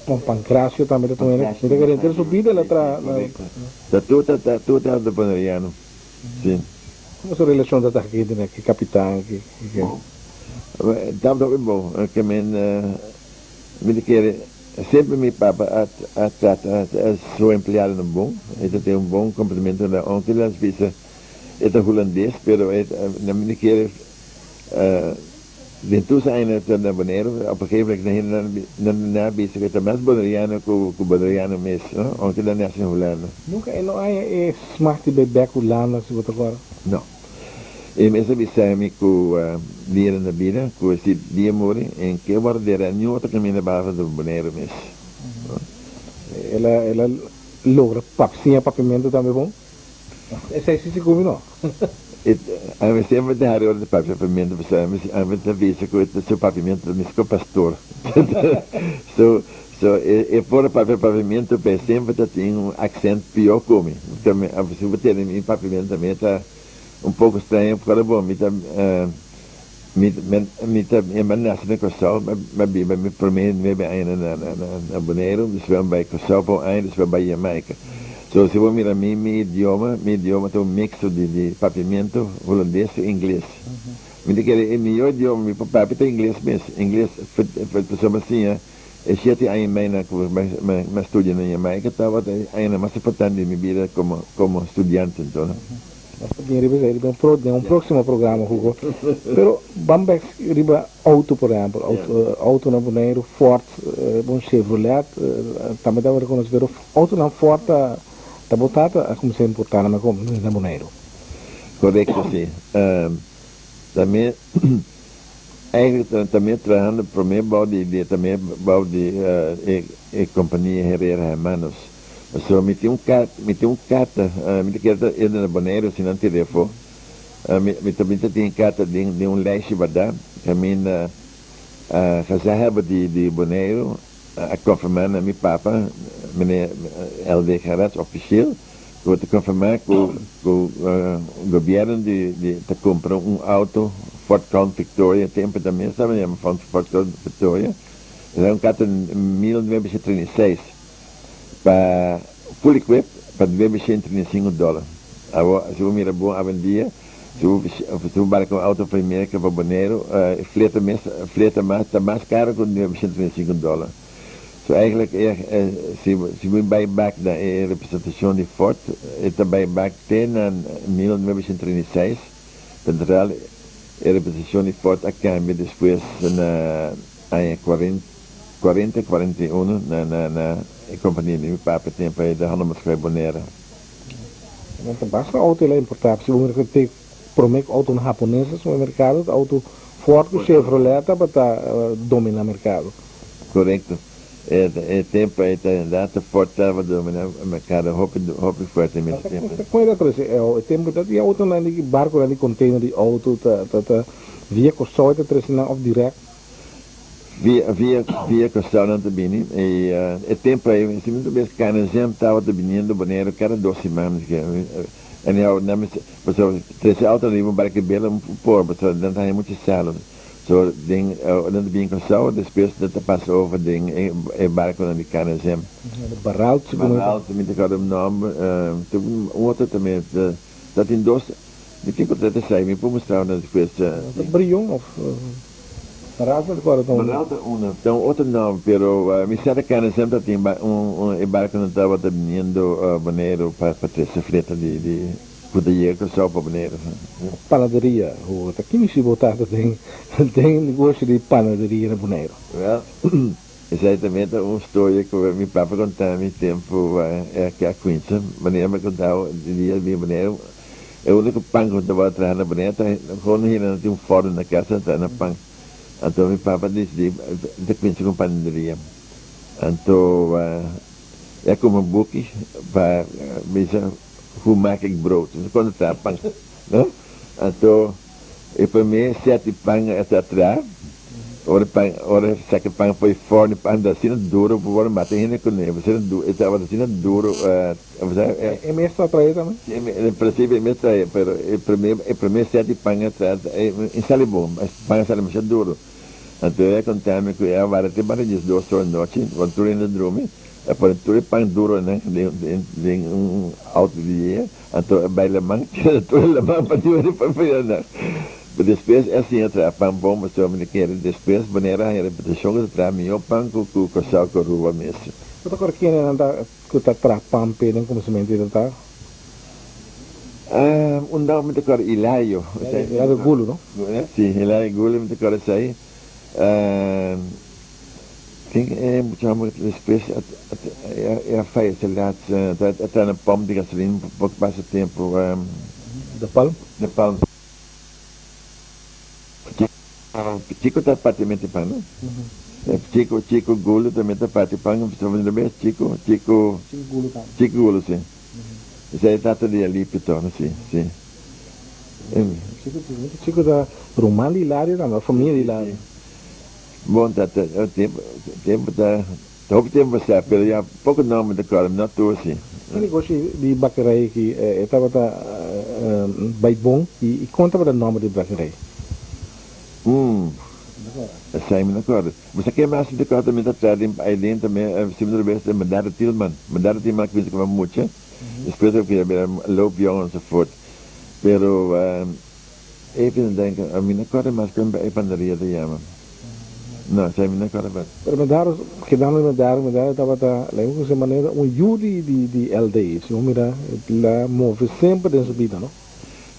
Con Pancracio tambe ta tuma mi ta kere henter su bida el a traha na. Ta tur ta tur tabata boneriano, si. Como su relacion ta ta aki den ki capitan ki. Tabata hopi bon, ke men Mi ta kere semper mi papa a a trata su empleadonan bon, e ta tin un bon komportamentu nan, ounke nan bisa e ta hulandes, pero e ta mi ta kere den tur su añanan ta na Boneiru, op un gegeven moment nan nan nan a bisa ku e ta mas boneriano ku ku boneriano mes, no, ounke nan nase na Hulanda. Nunka e no haña e smak di bai bek Hulanda si bo ta kòrda? No. E mes a bisa mi ku dia na bida, ku si dia muri, en ke wardera niun otro kaminda behalve di Boneiru mes. El a el a logra pap siña papiamentu tambe bon? Esei si sigur mi no. E ami semper ta hari ora di papia papiamentu pasobra ami ami ta bisa ku su papiamentu ta mes ku pastor. So so e por papia papiamentu pero e semper ta tin un aksent pió ku mi. Si bo tende mi papiamentu tambe ta Un poko straño por bo, mi ta mi mi ta mi a nase na Kòrsou, mi a biba mi promé nuebe aña na na na Boneiru, despues mi bai Kòrsou pa un aña, despues mi bai Jamaica. So si bo mira mi mi idioma, mi idioma ta un mixto di di papiamentu, hulandes ku ingles. Mi ta kere e mihó idioma mi por papia ta ingles mes, ingles pasobra mi a siña e shete aña i mei nan ku mi a studia na Jamaica tabata e añanan mas importante di mi bida komo komo studiante anto. Nos ta bin riba esei riba un pro den un próksimo programa Hugo. Pero ban bek riba outo por ehèmpel. Outo outonan Boneiru Ford bon Chevrolet tambe ta rekonosí pero outonan Ford ta ta bo tata a kuminsá importá nan na Boneiru. Korekto si. Tambe eigenlijk tambe trahando promé bou di tambe bou di e kompania Herrera Hermanos. So mi tin un karta, mi tin un karta, mi ta kere ta eda na Boneiru si nan tira afó. Mi ta mi ta tin e karta den den un lijstje bardá kaminda gezaghebber di di Boneiru a konfirmá na mi papa, meneer LD. Gerards, ofisiel, ku ta konfirmá ku ku gobièrnu di di ta kumpra un outo Ford Crown Victoria, tempu tambe esaki a yama Ford Crown Victoria, esaki un karta di 1936. Pa full equip pa 935 dollar. Awor si bo mira bon awendia si bo si bo barka un auto for Merca pa Boneiru e fleta mes fleta mas ta mas caro cu 935 dollar. So eigenlijk e si bo si bo bay bak na e representacion di Ford e ta bay bak te na 1936 pero e representacion di Ford a cambia despues na aña cuarenta 40, 41 na na na e compania di mi pape tempo ei de Handelmaatschappij Bonaire. Nan ta basta auto el a importa, si bo mira cu te prome cu autonan Hapones a suma mercado ta auto Ford cu Chevrolet tabata domina mercado. Correcto. E e tempo ei ta inderdaad ta Ford tabata domina mercado hopi hopi fuerte mes tempo. Ta con e ta trece e tempo ta di autonan di barconan di container di auto ta ta ta via Corsou e ta trece nan of direct? Via via via Kòrsou nan ta bini i e tempu ei si mi ta bes KNSM tabata biniendo Boneiru kada dos siman anyhow nan mester pasobra trese outo riba un barka bela un por pasobra nan ta haña muchu salo so den nan ta bini Kòrsou despues nan ta pasa over den e barkonan di KNSM. Baralt segun mi. Baralt mi ta kòrda un nòmber un otro tambe ta tin dos mi tin ku trata esei mi por mustra nan despues. Ta Brion of. Baralt ta kòrda ta un. Baralt ta una, ta un otro nòmber, pero mi sa ta kende semper ta tin un e barkonan tabata biniendo Boneiru pa pa trese fleta di di ku ta yega Kòrsou pa Boneiru. Panaderia, ho ta kimi si bo tata den den negoshi di panaderia na Boneiru? Wèl, esei tambe ta un storia ku mi papa konta mi tempu e a kuinsa, manera mi a konta bo di dia di bini Boneiru. E unico pan cu mi tabata traha na Bonea ta gewoon hende nan tin un forno na casa nan traha na pan. Anto mi papa dicidi ta cuminsa cu un panaderia. Anto e a cumpra un buki pa bisa hoe maak ik brood, mi sa con ta traha pan no. Anto e prome set di pan a ta traha. Ora pan, ora saka pan for e forno, e pan ta asina duro, bo por mata hende kuné, asina duro, e tabata asina duro, E mes ta trae tambe? Si, en principio e mes trae, pero e prome, e prome set di pan a trae, e sali bon, e pan a sali masha duro. Anto e a konta mi ku e a wara te banda diesdos or anochi, wan tur hende a drumi, a pone tur e pan duronan den, den, den un auto di dia, Anto e bai laman, keda tur e laman pa diba di papia nan. Pero despues e a siña traha pan bon, pasobra mi ta kere despues manera haña reputashon ku ta traha mihó pan ku ku Kòrsou ku Aruba mes. Bo ta kòrda kendenan ta ku ta traha pan p'e den kuminsamentu i ta ta? Un nòmber mi ta kòrda Ilario. Ilario Gulu, no? Si, Ilario Gulu mi ta kòrda esei. Tin e mucha homber despues e a fayece laat a traha na pump di gasolin poco pasa tempo. De Palm? De Palm. Chico ta parti mete pan no? Chico Chico Gulo tambe ta parti pan Chico Chico Chico Gulo tambe. Chico Gulo si. Esei e tata di Alipio toch si si. Chico Chico ta ruman di Hilario tambe famia di Hilario. Bon tata, e tempo tempo ta hopi tempo pasá, pero ya poko nomber ta kòrda, no tur si. E negoshi di bakerij aki e tabata bai bon i kon tabata nomber di bakerij? Umm, esei mi no kòrda. Bo sa ke mas mi ta kòrda mi ta traha den Aiden tambe, si mi no robes, Medardo Tilman. Medardo Tilman a kuminsá kaba mucha, despues a bira loopjongen enzovoort. Pero. Even denken, a mi no kòrda mas kon e panaderia ta yama. No, esei mi no kòrda mas. Pero Medaro, kedando di Medaro, Medaro tabata, laga mi ku se manera, un yu di di di LD. Si bo mira, el a move semper den su bida, no?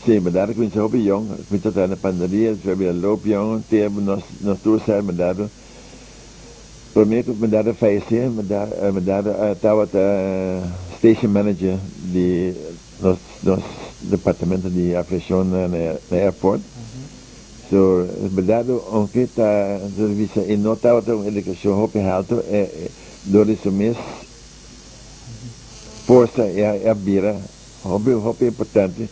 Si, Medaro kuminsá hopi yong, kuminsá traha na panaderia, despues a bira loop yong, te nos nos tur sa Medaro. Promé ku Medaro fayesé, Medaro tabata station manager di. Nos nos departamento di aviacion na na airport. So es berdad aunke ta bisa e no tabata un educacion hopi halto e dor di su mes forsa a bira hopi hopi importante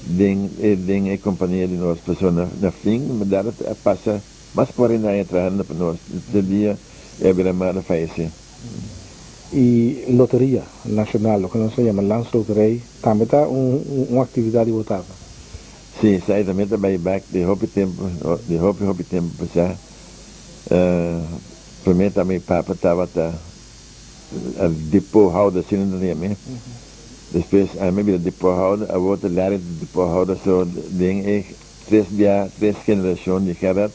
den den e kompania di nos pasobra na fin mi a pasa mas 40 aña trahando pa nos te dia e a bira malo fayesé. E Loteria Nashonal, loke nos ta yama Landsloterij, tambe ta un aktividat di bo tata? Sí, esei tambe ta bai bek di hopi tempu, di hopi hopi tempu pasá. Promé ta mi papa tabata depothouder, asina nan ta yam'é. Despues ami a bira depothouder, awor ta Larry ta depothouder. So den e tres bia, tres generashon di Gerards,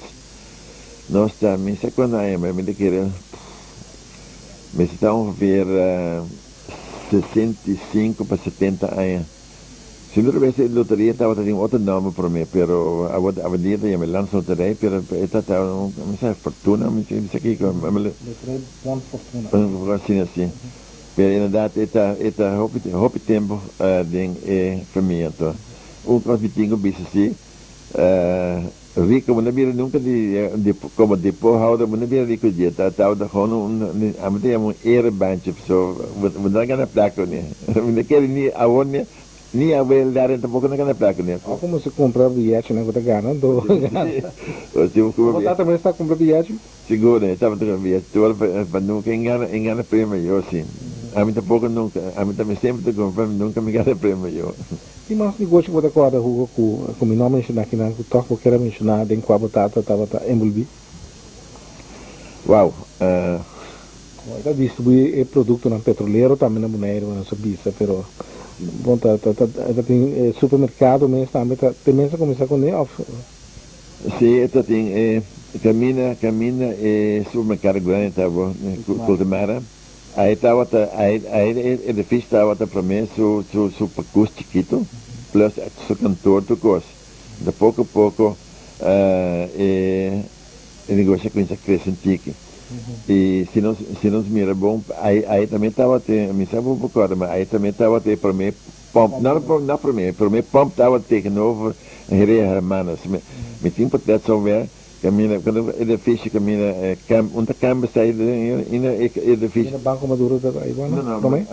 nos ta, mi sa kuantu aña, pero mi ta kere mester ta ongeveer 65 pa 70 aña. Si no ta bes e loteria tabata tin otro nomber prome, pero awor awendia ta yama Landsloterij, pero e ta ta un, mi sa, Fortuna, mi sa kiko. Loterij Bon Fortuna. Asina si. Pero inderdaad e ta e ta hopi hopi tempo den e famia anto. Un kos mi tin ku bisa si, Rico bo no bira nunca di di como depothouder bo no bira rico dje ta tabata gewoon un ami ta yama un erebaantje so bo no ta gana placa kuné mi no kere ni awor ni ni awe laren tampoco no gana placa kuné. Of como si cumpra biyechinan cu ta gana anto bo tata mes ta cumpra biyechi? Sigur e tabata cumpra biyechi tur pa nunca e gana e gana premio yo si ami tampoco nunca ami tambe semper ta cumpra nunca mi gana premio yo. Tin mas negoshi ku bo ta kòrda, Hugo, ku ku mi no a menshoná kinan ku tòg bo kier a menshoná den kua bo tata tabata enbolbí? Wow! Bon, e ta distribuí e produktonan petrolero tambe na Boneiru, nos a bisa, pero bon ta ta ta e ta tin e supermerkado mes tambe ta te mes a kuminsá kuné òf? Sí, e ta tin e kaminda kaminda e supermerkado grandi ta bo, Cultamara. Ai tabata, ai, ai e edificio tabata prome su, su, su pakus chikito, plus su kantoor tur kos. Anto poko poko e e negoshi a kuminsá krese un tiki. I si nos, si nos mira bon, ai, ai tambe tabata, mi sa bo por kòrda, ma ai tambe tabata e prome pòmp, no, no prome, e prome pòmp tabata tegenover Herea Hermanos. Mi, mi tin portret somewhere. Camina, cuando edificio camina, cam, un ta cambia sta ahí in e edificio. Mira Banco Maduro ta ahí banda, No, no, prome?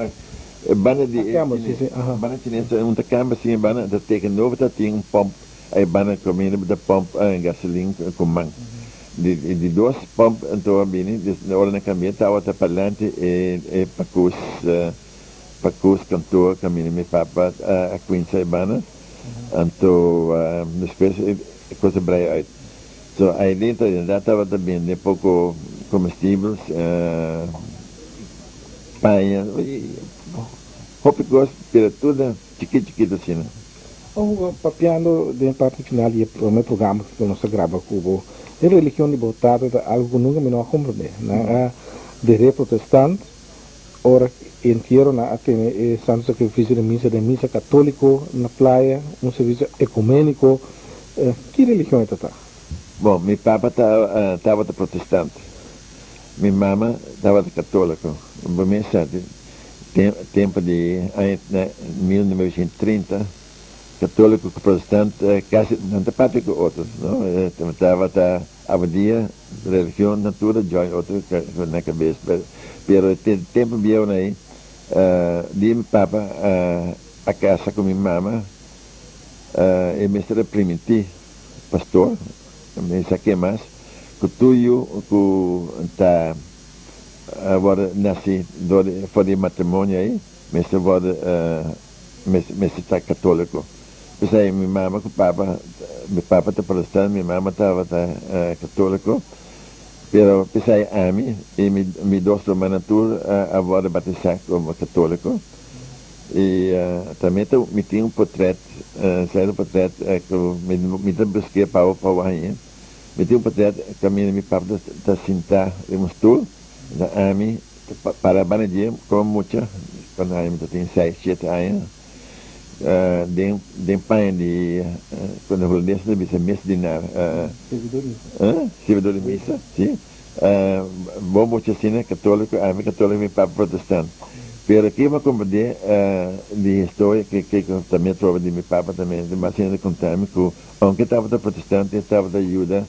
e banda di Ah, cambio, si, si, aha. Banda chines, un ta cambia si e banda, ta tegenover ta tin un pomp, e banda camina ta pomp gasolin cu man. Di, di dos pomp anto a bini, des ora nan cambia tawata palante e e pacus, pacus kantoor camina mi papa a cuinsa e banda, anto despues e cos a brai uit. So ai dentro inderdaad tabata bende poco comestibles, paña, hopi cos, pero tur nan chikit chikit asina. Hugo, papiando den e parti final di e prome programa cu nos a graba cu bo, e religion di bo tata ta algo cu nunca mi no a comprende. Nan a dere protestant, ora entiero nan a tene e Santo Sacrificio di Misa den misa catolico na playa, un servicio ecumenico. Ki religion e ta ta? Bon, mi papa ta tabata protestant, mi mama tabata catolico. Bo mes sa, tempo di aña 1930, catolico cu protestant casi nan ta papia cu otro, no? Tabata awendia religion nan tur a join otro cu nan cabes, pero tempo bieunan ei, dia mi papa a casa cu mi mama, E mester a primintí pastor, mi sa ken mas, ku tur yu ku ta wòrdu nasí dor di for di e matrimonio ei mester wòrdu mester ta katóliko. P'esei mi mama ku papa, mi papa ta protestant, mi mama tabata katóliko, pero p'esei ami i mi dos rumannan tur a wòrdu batisá komo katóliko. I tambe ta mi tin un potret, sierto potret ku mi ta busk'é pa pa wak. Mi tin un potret kaminda mi papa ta sintá riba un stul, ta ami ta para banda dje komo mucha, kuando ami ta tin seis, shete aña, den den paña di kuando hulandes ta bisa misdienaar, sirvidor di misa, si. Bo mucha asina católico, ami católico, mi papa protestant. Pero ke mi a comprende di historia ke ke tambe a troba di mi papa tambe, mas hende conta mi cu aunke e tabata protestant e tabata yuda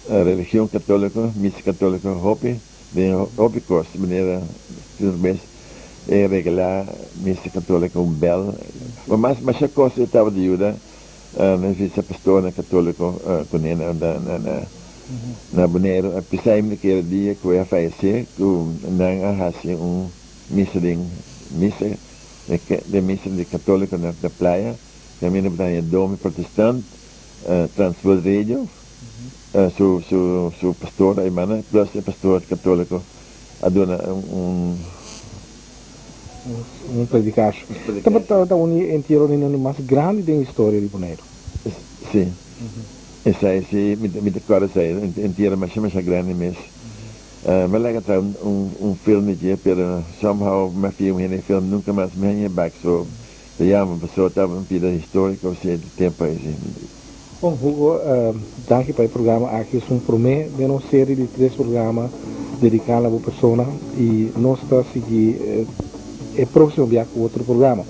religion católico, misa católico hopi den hopi cos, manera tur bes. E regalá misa katóliko un bèl. Ma mas masha kos e tabata yuda na visa pastornan katóliko kuné na na na Boneiru. A p'esei mi ta kere dia ku e a fayesé ku nan a hasi un misa den misa den misa di katóliko na playa. Kaminda bo ta haña domi protestant, Transworld Radio, su su su pastor a manda plus e pastor katóliko a duna un Un predikasho. Tabata ta un di e entieronan mas grandi den historia di Boneiru. Sí. Esei sí, mi mi ta kòrda esei. Un entiero masha masha grandi mes. Mi a laga traha un un film di dje pero somehow mi a fia un hende e film nunka mas mi haña e bak so ta yama pasobra tabata un pida historico si e tempo ei si. Bon Hugo, danki pa e programa aki. Es un prome den nos serie di tres programa dedica na bo persona y nos ta sigui e proximo bia cu otro programa.